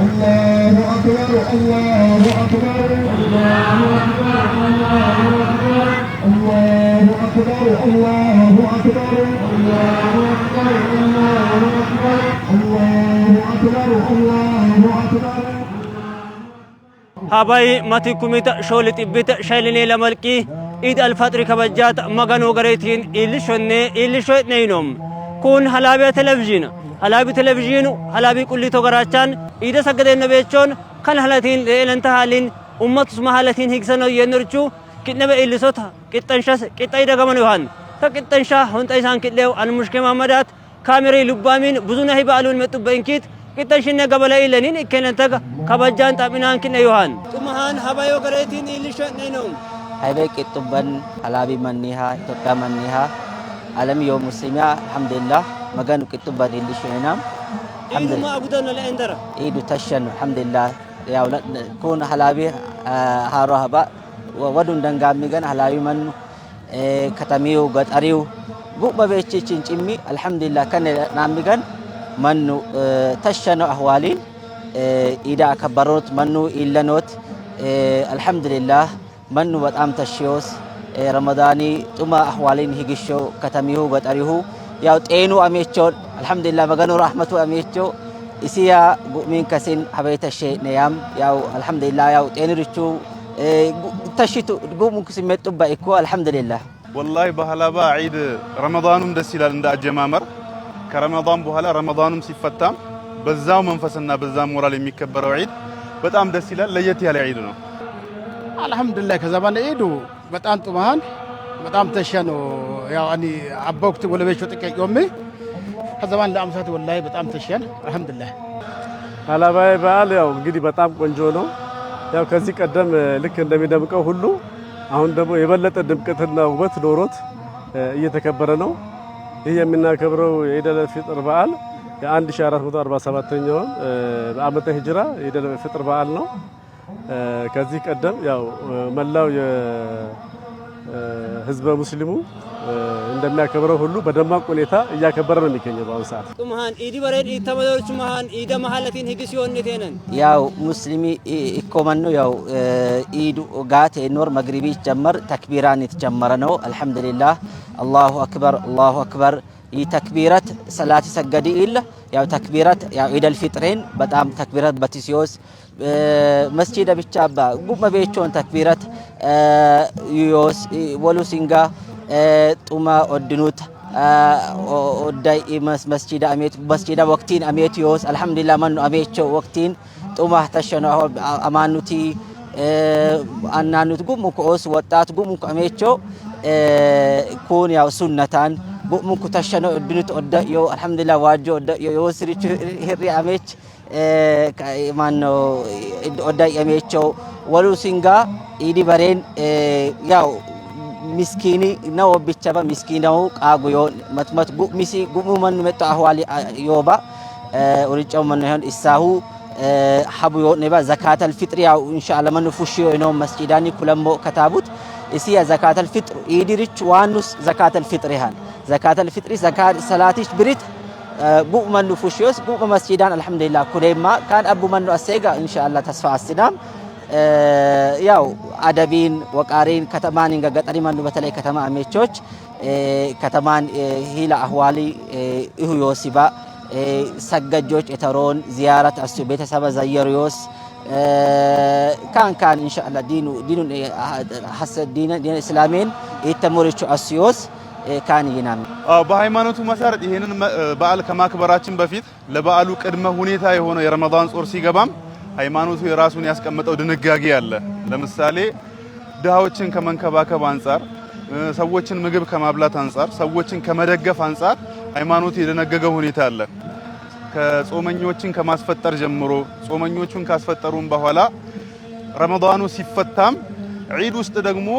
الله أكبر الله أكبر الله أكبر الله أكبر الله أكبر الله أكبر الله أكبر الله أكبر الله أكبر. ሀባይ መቲ ኩሚተ ሾል ጥቢት ሸይልኔ ለመልቂ ኢድ አልፈጥሪ ከበጃት መገኖ ገሬቲን ኢልሾኔ ኢልሾ ነይኖም ኩን ሀላቢያ ቴሌቪዥን ሀላቢ ቴሌቪዥኑ ሀላቢ ቁሊቶ ገራቻን ኢደ ሰገደነ ቤቾን ከን ሀላቲን ለኤለንተ ሃሊን ኡመቱስ መሀለቲን ሂግሰኖ የንርቹ ቂጥነበ ኢልሶት ቂጠንሻስ ቂጣይ ደገመን ይሃን ተቂጠንሻ ሁንጠይሳን ቂሌው አንሙሽኬ ማመዳት ካሜሬ ሉባሚን ብዙ ነሂ በዓሉን መጡበእንኪት ቂጠንሽነ ገበለ ኢለኒን እኬነንተጋ ከበጃን ጣቢናን ኪነ ዮሃን ጡመሃን ሀባዮ ገሬቲን ኢልሾ ነይኖም። ሀይበ ቂጡበን ሀላቢ መኒሃ ኢትዮጵያ መኒሃ ዓለም ዮ ሙስሊሚያ አልሐምዱሊላህ መገኑ ቂጡበን ኢልሾ ነይናም። ኢዱ ማአጉደነ ለእንደረ። ኢዱ ተሸኑ አልሐምዱሊላህ። ያው ኩን ሀላቢ ሃሮ ሀባ ወዱን ደንጋሚ ገን ሀላቢ መኑ ከተሚው ገጠሪው ጉበ ቤችችን ጭሚ አልሐምዱሊላህ ከነ ናሚ ገን መኑ ተሸኑ አህዋሊን ኢዳ አከበሮት መኑ ኢለኖት አልሐምዱሊላህ መኑ በጣም ተሽዮስ ረመዳኒ ጡማ አህዋሊን ሂግሾ ከተሚሁ ገጠሪሁ ያው ጤኑ አሜቾ አልሐምዱሊላህ መገኑ ረህመቱ አሜቾ እስያ ጉሚን ከሲን ሀበይተሼ ነያም። ያው አልሐምዱሊላህ ያው ጤኑ ርቹ ተሽቱ ጉሙን ክሲን መጡባ እኮ አልሐምዱሊላህ። ወላሂ በሀላባ ዒድ ረመዳኑም ደስ ይላል እንደ አጀማመር። ከረመዳን በኋላ ረመዳኑም ሲፈታም በዛው መንፈስና በዛ ሞራል የሚከበረው ዒድ በጣም ደስ ይላል። ለየት ያለ ዒድ ነው። አልሐምዱሊላህ ከዘባን ኢዱ በጣም ጥማሃን በጣም ተሸኖ ያው አኒ አባውክት ወለበቾ ጥቀቆሜ ከዘባን ለአምሳት ወላሂ በጣም ተሸን አልሐምዱሊላህ። ሀላባዊ በዓል ያው እንግዲህ በጣም ቆንጆ ነው። ያው ከዚህ ቀደም ልክ እንደሚደምቀው ሁሉ አሁን ደግሞ የበለጠ ድምቀትና ውበት ኖሮት እየተከበረ ነው። ይህ የምናከብረው የኢድ አል ፊጥር በዓል የ1447ኛውን በዓመተ ሂጅራ የኢድ አል ፊጥር በዓል ነው። ከዚህ ቀደም ያው መላው የህዝበ ሙስሊሙ እንደሚያከብረው ሁሉ በደማቅ ሁኔታ እያከበረ ነው የሚገኘው በአሁኑ ሰዓት። ጡመሃን ኢዲ በሬድ ኢተመዶች መሃን ኢደ መሀለቲን ሂግሲዮን ቴነን። ያው ሙስሊሚ ኢኮመኑ ያው ኢዱ ጋት ኖር መግሪቢ ጀመር ተክቢራን የተጀመረ ነው። አልሐምዱሊላህ አላሁ አክበር አላሁ አክበር። ይህ ተክቢረት ሰላት ሰገዲ ኢል ያው ተክቢረት ያው ኢደል ፊጥሬን በጣም ተክቢረት በቲሲዮስ መስጂደ ብቻ አባ ጉመ ቤቾን ተክቢረት ዩዮስ ወሉ ሲንጋ ጡማ ኦድኑት ኦዳይ መስጂደ አሜት መስጂደ ወቅቲን አሜት ዮስ አልሐምዱሊላህ መኑ አሜቾ ወቅቲን ጡማ ተሸኖ አማኑቲ አናኑት ጉሙ ኮኦስ ወጣት ጉሙ አሜቾ ኩን ያው ሱነታን ጉሙ ተሸኖ ኦድኑት ኦዳዮ አልሐምዱሊላህ ዋጆ ኦዳዮ ዮስሪቹ ሂሪ አሜች ማኖ ኦዳይ አሜቾ ወሉ ሲንጋ ኢዲ በሬን ያው ምስኪኒ ነው ብቻባ ምስኪናው ቃጉዮ መትመት ጉሚሲ ጉሙ መኑ መጣ አህዋሊ ዮባ ኡርጫው መኑ ይሆን ኢሳሁ ሀቡዮ ነባ ዘካተል ፊጥር ያው ኢንሻአላህ መኑ ፉሽዮ ነው መስጂዳኒ ኩለሞ ከታቡት እሲያ ዘካተል ፊጥር ኢዲሪች ዋኑስ ዘካተል ፊጥር ይሃን ዘካተል ፊጥሪ ዘካት ሰላቲሽ ብሪት ጉ መኑ ፉሽዮስ ጉ መስጂዳን አልሐምዱሊላህ ኩሌማ ካን አቡ መኑ አሴጋ ኢንሻአላህ ተስፋ አስናም። ያው አደቢን ወቃሪን ከተማን ገጠሪ መኑ በተለይ ከተማ አሜቾች ከተማን ሂላ አህዋሊ እሁ ዮሲባ ሰገጆች የተሮን ዚያረት አሱ ቤተሰበ ዘየርዮስ ካን ካን ኢንሻአላህ ዲኑ ዲኑን ሐሰ ዲን ዲን እስላሜን የተሞሪቹ አስዮስ ካን ይናም። በሃይማኖቱ መሰረት ይሄንን በዓል ከማክበራችን በፊት ለበዓሉ ቅድመ ሁኔታ የሆነው የረመዳን ጾር ሲገባም ሃይማኖቱ የራሱን ያስቀመጠው ድንጋጌ አለ። ለምሳሌ ድሃዎችን ከመንከባከብ አንጻር፣ ሰዎችን ምግብ ከማብላት አንጻር፣ ሰዎችን ከመደገፍ አንጻር ሃይማኖቱ የደነገገው ሁኔታ አለ። ከጾመኞችን ከማስፈጠር ጀምሮ ጾመኞቹን ካስፈጠሩም በኋላ ረመዳኑ ሲፈታም ዒድ ውስጥ ደግሞ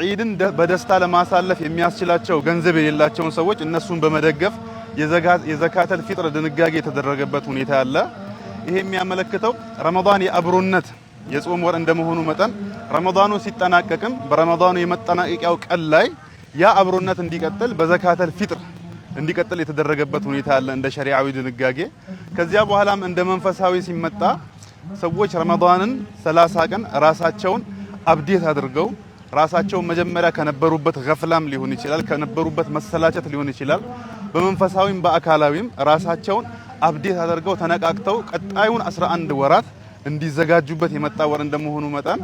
ዒድን በደስታ ለማሳለፍ የሚያስችላቸው ገንዘብ የሌላቸውን ሰዎች እነሱን በመደገፍ የዘካተል ፊጥር ድንጋጌ የተደረገበት ሁኔታ አለ። ይሄ የሚያመለክተው ረመዳን የአብሮነት የጾም ወር እንደመሆኑ መጠን ረመዳኑ ሲጠናቀቅም በረመዳኑ የመጠናቀቂያው ቀን ላይ ያ አብሮነት እንዲቀጥል በዘካተል ፊጥር እንዲቀጥል የተደረገበት ሁኔታ አለ እንደ ሸሪዓዊ ድንጋጌ። ከዚያ በኋላም እንደ መንፈሳዊ ሲመጣ ሰዎች ረመዳንን 30 ቀን ራሳቸውን update አድርገው ራሳቸውን መጀመሪያ ከነበሩበት ገፍላም ሊሆን ይችላል፣ ከነበሩበት መሰላቸት ሊሆን ይችላል፣ በመንፈሳዊም በአካላዊም ራሳቸውን update አድርገው ተነቃቅተው ቀጣዩን 11 ወራት እንዲዘጋጁበት የመጣ ወር እንደመሆኑ መጠን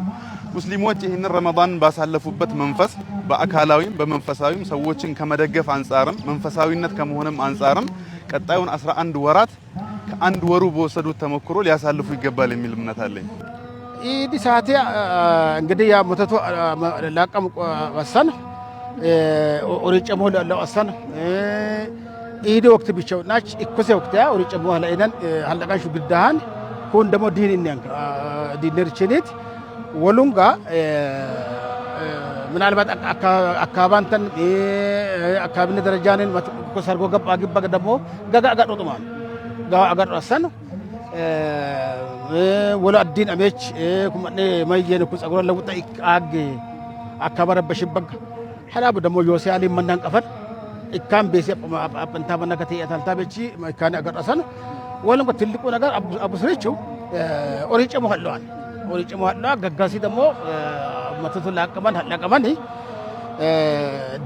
ሙስሊሞች ይህንን ረመዳንን ባሳለፉበት መንፈስ በአካላዊም በመንፈሳዊም ሰዎችን ከመደገፍ አንጻርም መንፈሳዊነት ከመሆንም አንጻርም ቀጣዩን 11 ወራት ከአንድ ወሩ በወሰዱት ተሞክሮ ሊያሳልፉ ይገባል የሚል እምነት አለኝ። ኢድ ሰዓቴ እንግዲህ ያ መተቱ ላቀም ወሰን ኦሪጨሞ ለወሰን ኢድ ወቅት ብቻው ናች ኢኮሴ ወቅት ያ ኦሪጨሞ ለኢነን ሀለቃሹ ግዳሃን ኩን ደሞ ዲን እንያን ዲነርችኒት ወሉንጋ ምናልባት አካባንተን አካባቢነ ደረጃንን ሰርጎ ገባ ግባ ደግሞ ገጋ አጋጦጥማን ጋ አጋጦሰን ወሎ አዲን አሜች ኩመኔ ማየን ኩ ጸጉረ ለውጣ አግ አካባረበሽ በግ ሐላቡ ደሞ ዮሴ አሊ መናን ቀፈን ኢካን ቤሴ አጵንታ መናከቴ ያታልታ በቺ ማይካን አጋጦሰን ወሉንጋ ትልቁ ነገር አቡስሪቹ ኦሪጨሞ ሀለዋል ኦሪጨሞ ሀለዋ ገጋሲ ደግሞ መተቱ ላቀማን ላቀማን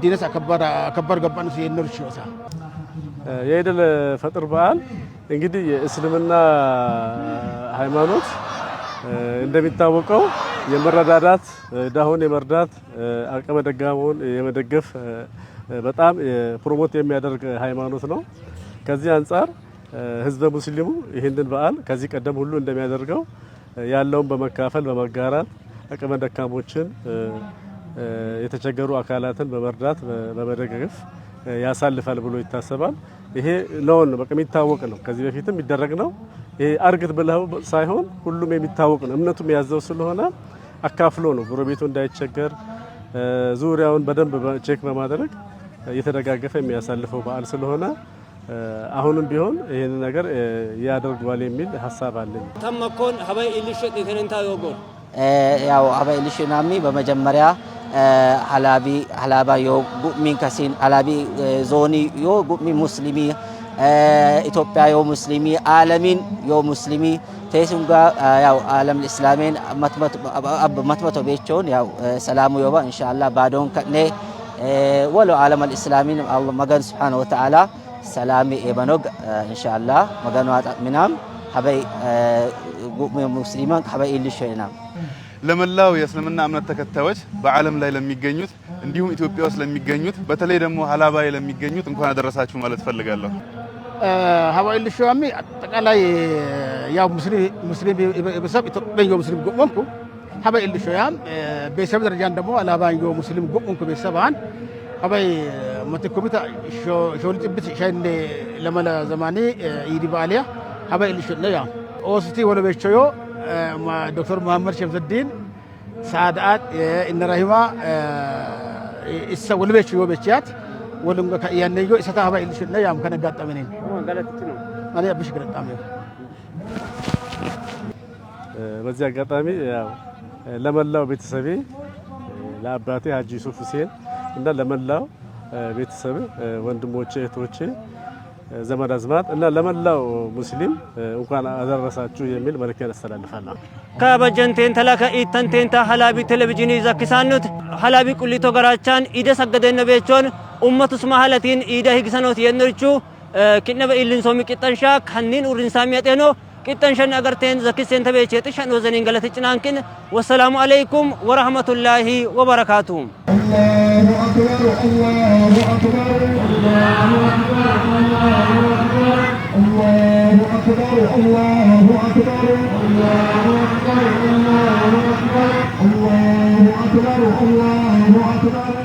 ዲነስ አከበር ገባን ሲነርሽ ወሳ የኢድ አል ፈጥር በዓል እንግዲህ የእስልምና ሃይማኖት እንደሚታወቀው የመረዳዳት ድሃውን የመርዳት አቅመ ደካማውን የመደገፍ በጣም promote የሚያደርግ ሃይማኖት ነው። ከዚህ አንጻር ህዝበ ሙስሊሙ ይህንን በዓል ከዚህ ቀደም ሁሉ እንደሚያደርገው ያለውን በመካፈል በመጋራት አቅመ ደካሞችን የተቸገሩ አካላትን በመርዳት በመደገፍ ያሳልፋል ብሎ ይታሰባል። ይሄ ለውን ነው፣ በቃ የሚታወቅ ነው። ከዚህ በፊትም የሚደረግ ነው። ይሄ አርግት ብለው ሳይሆን ሁሉም የሚታወቅ ነው። እምነቱም ያዘው ስለሆነ አካፍሎ ነው ጎረቤቱ እንዳይቸገር ዙሪያውን በደንብ check በማድረግ እየተደጋገፈ የሚያሳልፈው በዓል ስለሆነ አሁንም ቢሆን ይህን ነገር ያደርገዋል የሚል ሀሳብ አለኝ። ተመኮን ሀበይ ኢልሾ ጤተንታ ዮጎር ያው ሀበይ ኢልሾ ናሚ በመጀመሪያ ሀላቢ ሀላባ ዮ ጉሚን ከሲን ሀላቢ ዞኒ ዮ ጉሚ ሙስሊሚ ኢትዮጵያ ዮ ሙስሊሚ ዓለሚን ዮ ሙስሊሚ ቴሱንጋ ያው ዓለም እስላሜን መትመቶ ቤቾን ያው ሰላሙ ዮባ ኢንሻአላህ ባዶን ከኔ ወሎ ዓለም አልእስላሚን መገን ሱብሓነሁ ወተዓላ ሰላሚ ኤበኖግ ኢንሻአላህ መገኑ ምናም ሀበይ ጉሚ ሙስሊማን ሀበይ ኢልሾ ናም ለመላው የእስልምና እምነት ተከታዮች በዓለም ላይ ለሚገኙት እንዲሁም ኢትዮጵያ ውስጥ ለሚገኙት በተለይ ደግሞ ሀላባ ላይ ለሚገኙት እንኳን አደረሳችሁ ማለት ፈልጋለሁ። ሀባይ ልሾሚ አጠቃላይ ያው ሙስሊም ቤተሰብ ኢትዮጵያ ሙስሊም ጎመንኩ ሀባይ ልሾያም ቤተሰብ ደረጃን ደግሞ አላባን ሙስሊም ጎመንኩ ቤተሰባን ሀባይ መትኩቢታ ሾል ጥብት ሸንደ ለመለ ዘማኒ ኢዲ ባሊያ ሀባይ ልሾ ለያ ኦስቲ ወለበቾዮ ዶክተር መሐመድ ሸምሰዲን ሳዳት እነራሂማ እሰ ወለበቾ ዮበቻት ወሉም ያነዮ እሰታ ሀባይ ልሾ ለያም ከነጋጠመኝ አኔ አብሽ ገለጣም ነው። በዚህ አጋጣሚ ያው ለመላው ቤተሰቤ ለአባቴ ሀጂ ዩሱፍ ሁሴን እና ለመላው ቤተሰብ ወንድሞቼ፣ እህቶቼ፣ ዘመድ አዝማድ እና ለመላው ሙስሊም እንኳን አደረሳችሁ የሚል መልእክቴን አስተላልፋለሁ። ከበጀንቴን ተላከ ኢተንቴንታ ሀላቢ ቴሌቪዥን ዘኪሳኑት ሀላቢ ቁሊቶ ገራቻን ኢደ ሰገደነ ቤቾን ኡመቱስ ማህለቲን ኢደ ሂግሰኖት የነርቹ ኪነበ ኢልንሶሚ ቂጠንሻ ከኒን ኡሪንሳሚ ያጤኖ ቂጠንሸን አገርቴን ዘኪሴን ተቤቼ ጥሸን ወዘኒን ገለተ ጭናንኪን ወሰላሙ አለይኩም ወራህመቱላሂ ወበረካቱ። الله أكبر الله أكبر الله أكبر الله أكبر الله أكبر الله أكبر الله أكبر الله أكبر الله أكبر.